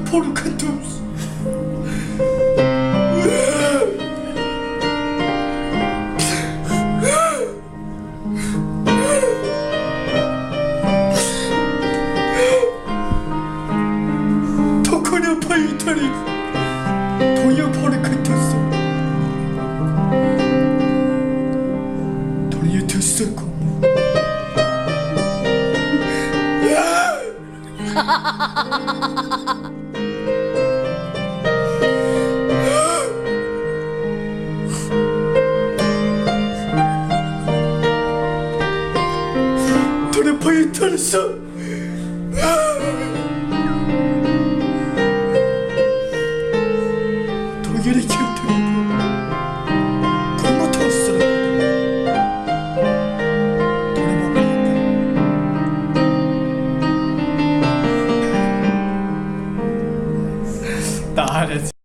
Phooj ywg Khaj Thus, thov koj niag phooj ywg Thaj Li, thov niag phooj ywg Khaj Thus xwb, thov niag Thaj Li xwb kom mus. Thov niag phooj ywg Thaj Li xwb, thov niag Thaj Li xwb, kom mus thov xwb, thov niag phooj ywg Thaj Li.